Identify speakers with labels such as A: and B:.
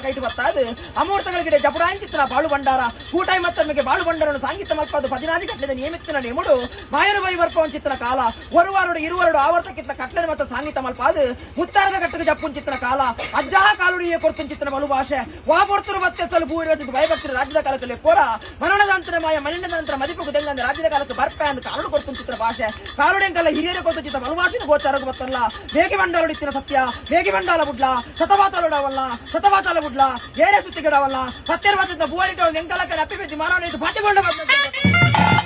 A: ಕೈಟ್ ಬತ್ತಾದ್ ಅಮೂರ್ತಗಳಿಗೆ ಜಪುಡಾಂಚಿತ್ತಿನ ಬಾಳು ಭಂಡಾರ ಕೂಟಾಯಿ ಮತ್ತೊಮ್ಮೆಗೆ ಬಾಳು ಭಂಡಾರನು ಸಾಂಗಿತ ಮಲ್ಪದು 14 ಕಟ್ಲೆದ ನಿಯಮಿತ್ತಿನ ನೇಮುಡು ಮಾಯನ ಬೈ ಬರ್ಪವಂಚಿತ್ತಿನ ಕಾಲ ಒರುವಾರುಡು ಇರುವರುಡು ಆವರ್ತಕ್ಕಿತ್ತ ಕಟ್ಲೆನ ಮತ್ತ ಸಾಂಗಿತ ಮಲ್ಪಾದು ಮುತ್ತಾರದ ಕಟ್ಟಗೆ ಜಪ್ಪುಂಚಿತ್ತಿನ ಕಾಲ ಅಜ್ಜಾ ಕಾಲುಡಿಯೇ ಕೊರ್ತುಂಚಿತ್ತಿನ ಬಲು ಭಾಷೆ ವಾ ಪೊರ್ತುರು ಮತ್ತೆ ಸಲು ಭೂರಿ ಭಯಭಕ್ತರು ರಾಜ್ಯದ ಕಾಲಕ್ಕೆ ಲೆಕ್ಕೋರ ಮರಣದಾಂತರ ಮಾಯ ಮಲಿನದಾಂತರ ಮದಿಪುಗು ದೆಂಗಂದ ರಾಜ್ಯದ ಕಾಲಕ್ಕೆ ಬರ್ಪೆ ಅಂದ್ ಕಾಲುಡು ಕೊರ್ತುಂಚಿತ್ತಿನ ಭಾಷೆ ಕಾಲುಡೆಂಕಲ್ಲ ಹಿರಿಯರು ಕೊರ್ತುಂಚಿತ್ತ ಬಲು ಭಾಷೆನ ಗೋಚಾರಕ್ಕೆ ಬತ್ತಲ್ಲ ಬೇಗಿ ಬಂಡಾರುಡಿತ್ತಿನ ಸತ್ಯ ಬೇಗಿ ಬಂಡಾಲ ಬುಡ್ಲ ಶತವಾತಲುಡವಲ್ಲ ಶತವಾತಲ ಬುಡ್ಲ ಏರೆ ಸುತ್ತಿಗಿಡವಲ್ಲ ಸತ್ಯರ್ವಚದ ಬುವರಿಟ ಎಂಕಲಕ್ಕೆ ಅಪ್ಪಿಬಿದ್ದಿ ಮಾನವನ ಪಾಟಿಗೊಂಡ ಬಂದ.